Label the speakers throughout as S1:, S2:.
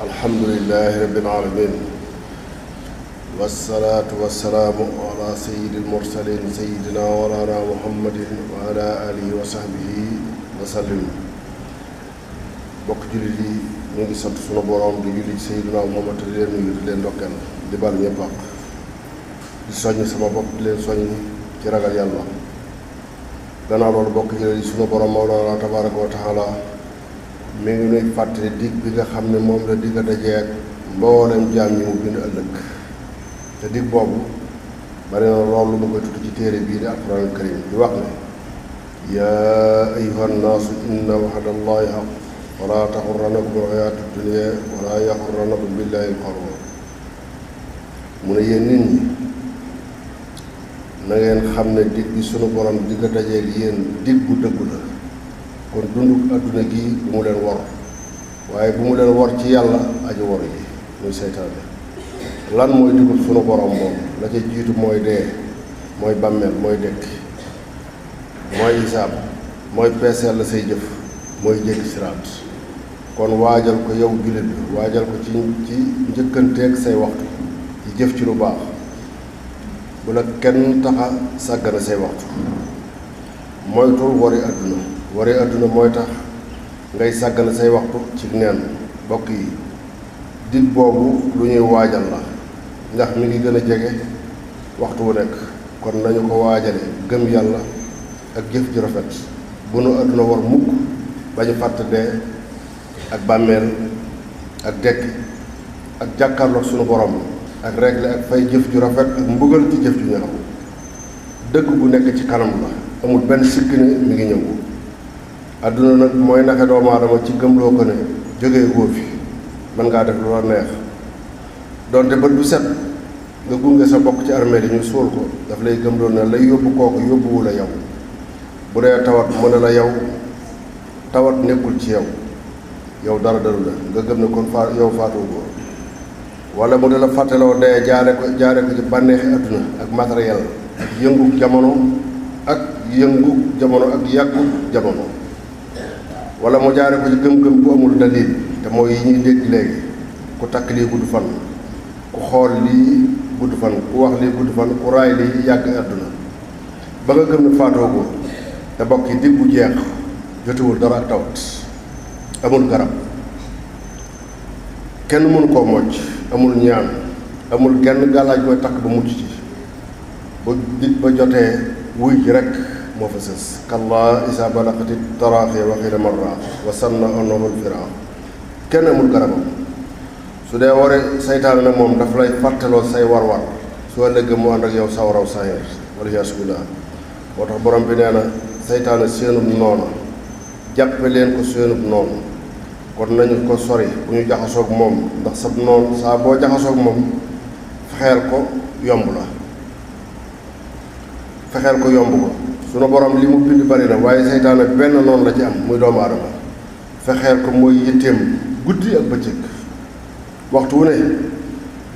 S1: alhamdulillahi rabbil alamin wassalaatu wassalaamu ala sayyidil mursalin sayyidina walana muhammadin wa ala alihi wa sahbihi wa sallim. bokk jullit yi ñu ngi sant sunu borom di julli ci sayyidina Muhammad di leen nuyu di leen ndokkeel di baal ñëpp àq di soññ sama bopp di leen soññ ci ragal yàlla. gannaaw loolu bokk jullit yi sunu borom mawlana tabaraka wa taala mi ngi nuy fàttali dig bi nga xam ne moom la digga dajeek mboolem jaam ñi mu bind ëllëg te dig boobu bari na loolu mu koy tudd ci téere bii di alquran karim di wax ne yaa ayyuhan naasu inna wa'dallahi haqq wala taxurrannakum alxayaatu dunya wala yaxurrannakum billahi alxaruur. mu ne yéen nit ñi na ngeen xam ne dig bi sunu borom digga dajeek yéen dig bu dëggu la. kon dunduk adduna gi bu mu leen wor waaye bu mu leen wor ci yàlla aji wor yi muy seytaane. lan mooy digul sunu borom moom la ca jiitu mooy dee mooy bàmmeel mooy dekk mooy isaab mooy peeseel la say jëf mooy jéggi siraat. kon waajal ko yow jullit bi waajal ko ci njëkkanteeg say waxtu ci jëf ci lu baax bu la kenn taxa sàggana say waxtu. moytul wori adduna wari adduna mooy tax ngay sàggana say waxtu ci neen. bokk yi dig boobu lu ñuy waajal la ndax mi ngi gën a jege waxtu wu nekk. kon nañu ko waajale gëm yàlla ak jëf ju rafet bu nu adduna war mukk ba ñu fàtte dee ak bàmmeel ak dekk ak jàkkaarloog sunu borom ak réglé ak fay jëf ju rafet ak mbugal ci jëf ju ñaaw. dëgg bu nekk ci kanam la amul benn sikk ne mi ngi ñëw. adduna nag mooy naxe doomu aadama ci gëmloo ko ne jógee góor fi mën ngaa def lu la neex doonte bët bu set nga gunge sa bokk ci armée yi ñu suul ko daf lay gëmloo ne lay yóbbu kooku yóbbuwu la yow. bu dee tawat mu ne la yow tawat nekkul ci yow dara dalu la nga gëm ne kon yow faatoo góor. wala mu ne la fàttaloo dee jaare ko ci bànneexi adduna ak matériel ak yëngu jamono ak yàggu jamono. wala mu jaare ko ci gëm-gëm bu amul dalil te mooy yi ñuy dégg léegi ku takk lii gudd fan ku xool lii gudd fan ku wax lii gudd fan ku raay lii yàgg àdduna ba nga gëm ne faatoo ko te bokk yi dig bu jeex jotewul dara ak tawat amul garab kenn mënu koo mocc amul ñaan amul genn gàllaaj koy takk ba mucc ci bu dig ba jotee wuy ji rek moo fa sës. kallaa isaa balaqati taraaxi wa qiila marra wa sanna annahu al-firaaq. kenn amul garabam. su dee waree saytaane nag moom daf lay fàttaloo say war-war soo ëllëgee mu ànd ak yow sawaraw saxeer waliyaasu billaah. moo tax borom bi nee na saytaane seenub noonu jàppe leen ko seenub noonu kon nañu ko sori bu ñu jaxasoog moom ndax sab noonu saa boo jaxasoog moom fexeel ko yomb ko. sunu borom li mu bind bari na waaye seytaane benn noonu la ci am muy doomu aadama. fexeel ko mooy yitteem guddi ak bëccëg waxtu wu ne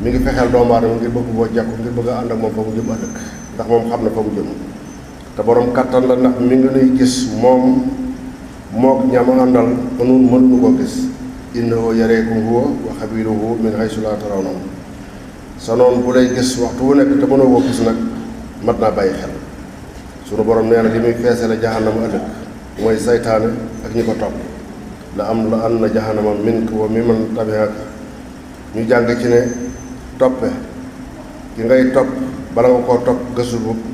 S1: mi ngi fexeel doomu aadama ngir bëgg boo jàkku ngir bëgg a ànd ak moom fa mu jëm ëllëg ndax moom xam na fa mu jëm te borom kattan la ndax mi ngi nuy gis moom mook ñam àndal mënuñu koo gis. innahu yareekum huwa wa xabiiruhu min haysu laa tarawnahum. sa noon bu lay gis waxtu wu nekk te mënoo koo gis nag mat naa bàyyi xel. sunu borom nee na li muy feesale jahannama ëllëg mooy saytaane ak ñi ko topp. la an na jahannama minka wa mimman tabi'aka. ñu jàng ci ne toppe ki ngay topp bala nga koo topp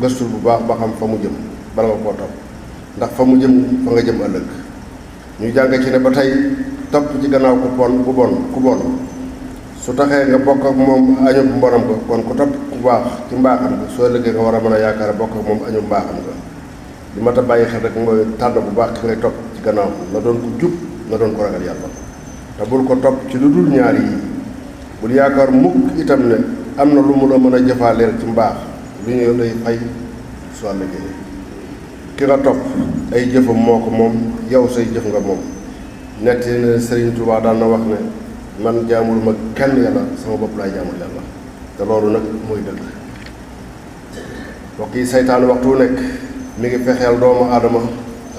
S1: gëstul bu baax ba xam fa mu jëm bala nga koo topp ndax fa mu jëm fa nga jëm ëllëg. ñu jàng ci ne ba tey topp ci gannaaw ku bon su taxee nga bokk ak moom añub mbonam ko kon ku topp ku baax ci mbaaxam nga soo ëllëgee nga war a mën a yaakaar bokk ak moom añub mbaaxam nga. li ma ta bàyyi xel rek mooy tànn bu baax ki ngay topp ci gannaaw na doon ko jub na doon ko ragal yàlla te bul ko topp ci lu dul ñaar yi. bul yaakaar mukk itam ne am na lu mu la mën a jëfaaleel ci mbaax lu ñu lay fay soo ëllëgee. ki nga topp ay jëfam moo ko moom yow say jëf nga moom. netti ne Sëriñ Tuubaa daan na wax ne man jaamul ma kenn yàlla sama bopp laay jaamul yàlla te loolu nag mooy dëgg. mbokk yi saytaan waxtu wu nekk mi ngi fexeel doomu aadama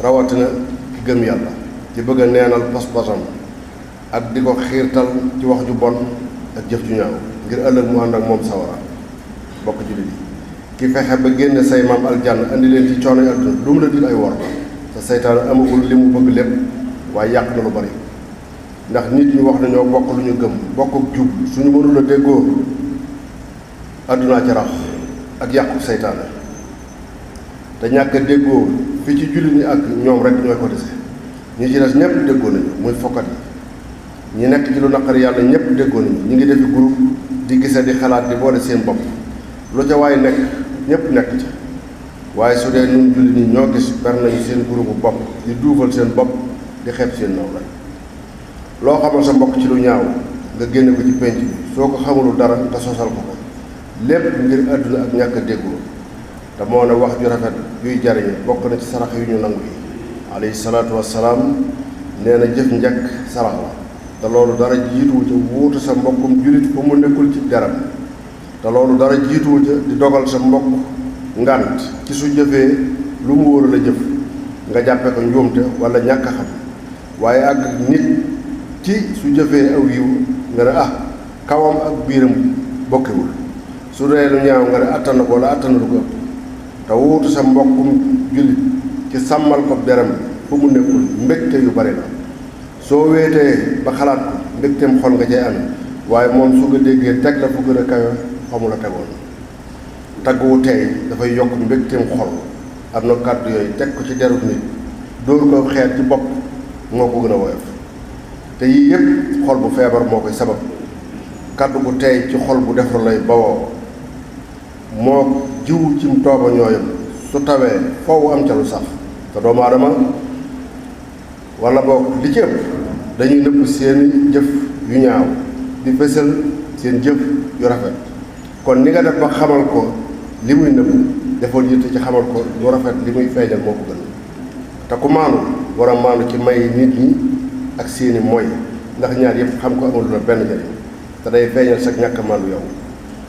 S1: rawatina ki gëm yàlla ci bëgg a neenal pas-pasam ak di ko xiirtal ci wax ju bon ak jëf ju ñaaw ngir ëllëg mu ànd ak moom sawara. bokk jullit yi ki fexe ba génne say maam aljanna andi leen ci coono àdduna lu mu la dil ay wor la te seytaane amagul li mu bëgg lépp waaye yàq na lu bari ndax nit ñi wax nañoo bokk lu ñu gëm bokk ak jub suñu mënul a déggoo àddunaa ci rax ak yàqu seytaane te ñàkk a déggoo fi ci jullit ñi ak ñoom rek ñooy ko dese ñi ci des ñëpp déggoo nañu muy fokkat yi ñi nekk ci lu naqari yàlla ñëpp déggoo nañu ñi ngi defi groupe di gise di xalaat di boole seen bopp lu ca waaye nekk ñëpp nekk ca waaye su dee ñun jullit ñi ñoo gis ber nañu seen groupe bu bopp di duufal seen bopp di xeeb seen naw la loo xamal sa mbokk ci lu ñaaw nga génne ko ci penc bi soo ko xamulu dara nga sosal ko ko lépp ngir àdduna ak ñàkk a déggoo te moo ne wax ju rafet yuy jariñe bokk na ci sarax yu ñu nangu yi alayhi salaatu wassalaam nee na jëf njëkk sarax la te loolu dara jiituwu ca wuutu sa mbokkum jullit fu mu nekkul ci deram te loolu dara jiituwu ca di dogal sa mbokk ngànt ci su jëfee lu mu wóor la jëf nga jàppe ko njuumte wala ñàkk a xam waaye ak nit ci su jëfee aw yiw nga ne kawam ak biiram bokkewul su dee lu ñaaw nga ne attan na ko wala attan na lu ko ëpp te wuutu sa mbokkum jullit ci sàmmal ko deram fu mu nekkul mbégte yu bari la soo wéetee ba xalaat ko mbégteem xol nga cay amee waaye moom su nga déggee teg la fu gën a kawe xamu la tegoon tagg wu tey dafay yokk mbégteem xol am na kàddu yooyu teg ko ci derut nit dóor ko xeet ci bopp moo ko gën a woyof te yii yëpp xol bu feebar moo koy sabab kàddu gu tey ci xol bu defar lay bawoo moo jiwu cim tooba ñooyam su tawee foofu am ca lu sax te doomu aadama wala boog li ci ëpp dañuy nëbb seeni jëf yu ñaaw di fësal seen jëf yu rafet kon ni nga def ba xamal ko li muy nëbb defoon yitte ci xamal ko lu rafet li muy feeñal moo ko gën te ku maanu war a maanu ci may nit ñi ak seeni mooy ndax ñaar yëpp xam ko amul la benn njëriñ te day feeñal sa ñàkk a maanu yow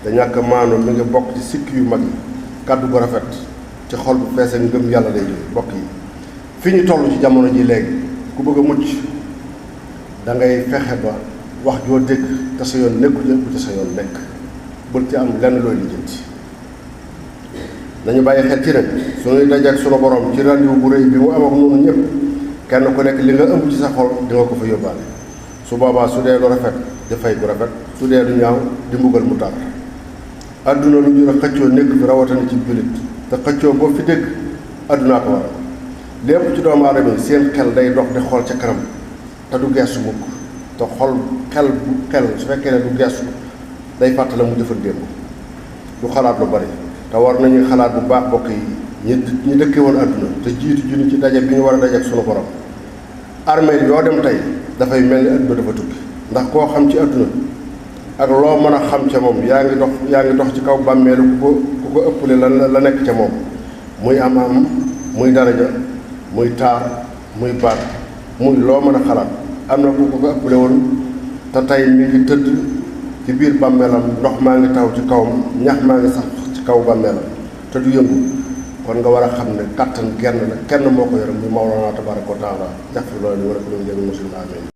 S1: te ñàkk a maanu mi ngi bokk ci sikk yu mag yi kàddu gu rafet ci xol bu feesee ngëm yàlla lay jóge bokk yi fi ñu toll ci jamono ji léegi ku bëgg a mucc da ngay fexe ba wax joo dégg te sa yoon nekku ca bu te sa yoon nekk bul ci am lenn looy lijjanti nañu bàyyi xel ci nag suñuy dajeek sunu borom ci rendez-vous bu rëy bi mu am ak noonu ñëpp kenn ku nekk li nga ëmb ci sa xol di nga ko fa yóbbaale su boobaa su dee lu rafet di fay bu rafet su dee lu ñaaw di mbugal mu tar àdduna lu jur a xëccoo nekk fi rawatina ci jullit te xëccoo boo fi dégg àddunaa ko waral lépp ci doomu aadama yi seen xel day dox di xool ca kanam te du geesu mukk te xel su fekkee ne du geesu day fàttale mu jëfal démb du xalaat lu bari te war nañuy xalaat bu baax bokk yi ñi dëkke woon àdduna te jiitu junni ci daje bi ñu war a daje ak sunu borom armée yoo dem tey dafay mel ni àdduna dafa tukki ndax koo xam ci àdduna ak loo mën a xam ca moom yaa ngi dox ci kaw bàmmeelu ku ko ëppale la nekk ca moom muy am muy daraja muy taar muy baat muy loo mën a xalaat am na ku ko ëppale woon te tey mi ngi tëdd ci biir bàmmeelam ndox maa ngi taw ci kawam ñax maa ngi sax ci kaw bàmmeelam te du yëngu kon nga war a xam ne kàttan genn la kenn moo ko yore muy Mawlana tabaraka wa taala jafe loolu ni war a ko doon jëmi musulma amin